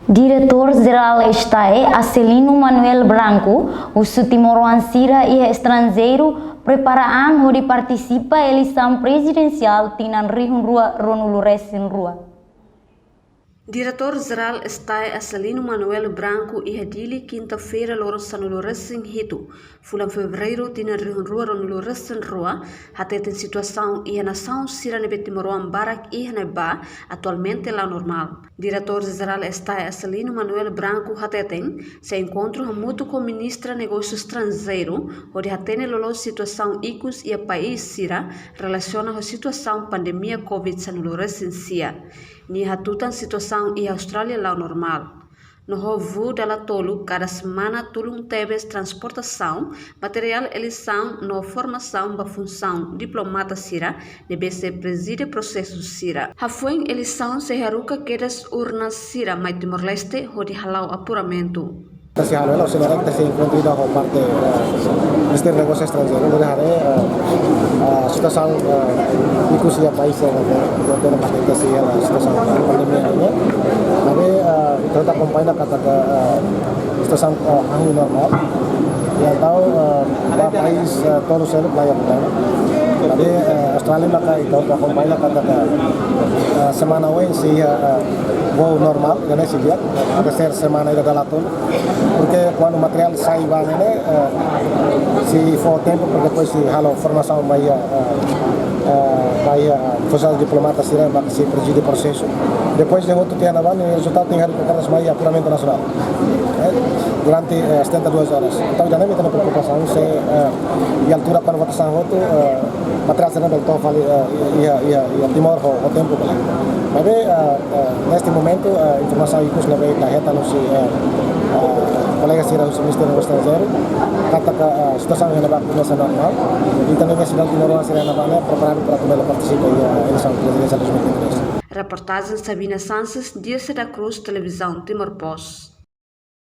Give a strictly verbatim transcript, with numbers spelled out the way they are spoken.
Diretór Jerál STAE, Acelino Manuel Branco, husu timoroan sira iha estranjeiru prepara an hodi partisipa eleisaun prezidensiál tinan rihun rua ruanulu resin rua. Diretór Jerál STAE, Acelino Manuel Branco, iha Dili, kinta-feira, loron sanulu resin hitu, fulan Fevereiru, tinan rihun rua ruanulu resin rua, hateten situasaun iha nasaun sira ne'ebé timoroan barak iha ne'ebá atualmente la'o normál. Diretór Jerál STAE, Acelino Manuel Branco, hateten sei enkontru hamutuk ho Ministra Negósiu Estranjeiru hodi hatene loloos situasaun ikus iha país sira relasiona ho situasaun pandemia COVID sanulu resin sia. Nia hatutan situasaun iha Austrália la'o normál. No ho voo dala tolu kada semana, tulun tebes transportasaun, materiál eleisaun no formasaun ba funsaun diplomata sira ne'ebé sei prezide prosesu sira. Hafoin eleisaun sei haruka kedas urna sira mai Timor-Leste hodi hala'o apuramentu. Ita sei halo hela, ou seja, ita sei enkontru ida ho parte, eh, Ministériu Negósiu Estranjeiru, hodi haree, eh, eh, situasaun, eh, ikus iha país, eh, eh, eh, parte ita sei hela situasaun pandemia ne'e. Maibé, eh, ita akompaña katak, eh, situasaun, eh, hahú normál. Entaun, eh, ba país, eh, tolu seluk la iha problema. Maibé, eh, Austrália maka ita akompaña katak, eh, semana oin sei iha, eh, voo normál, ne'e sei di'ak, até ser semana ida dala tolu. Porque kuandu materiál sai ba ne'e, eh, sei fó tempu, porque depois sei halo formasaun ba iha, eh, eh, ba iha, eh, funsionáriu diplomata sira, ba sei prezide prosesu. Depois de hotu tiha ne'ebá, ne'e rezultadu tenke haruka kedas mai iha apuramentu nasionál. Eh, durante, eh, setenta e duas horas. Entaun, ida-ne'e mak ita-nia preokupasaun, se, eh, iha altura kuandu votasaun hotu, eh, materiál sira bele to'o fali, eh, iha, iha, iha Timor ho, ho tempu bele. Maibé, eh, eh, neste momentu, eh, informasaun ikus ne'ebé ita hetan husi, eh, eh, kolega sira husi Ministériu Estranjeiru, katak, eh, situasaun iha ne'ebá komesa normál. I tanba ne'e sidadaun timoroan sira iha ne'ebá ne'e preparadu para bele partisipa iha eleisaun prezidensiál dois mil e vinte e três. Reportajen Sabina Sanches, Dirce da Cruz, Televizaun Timor Post.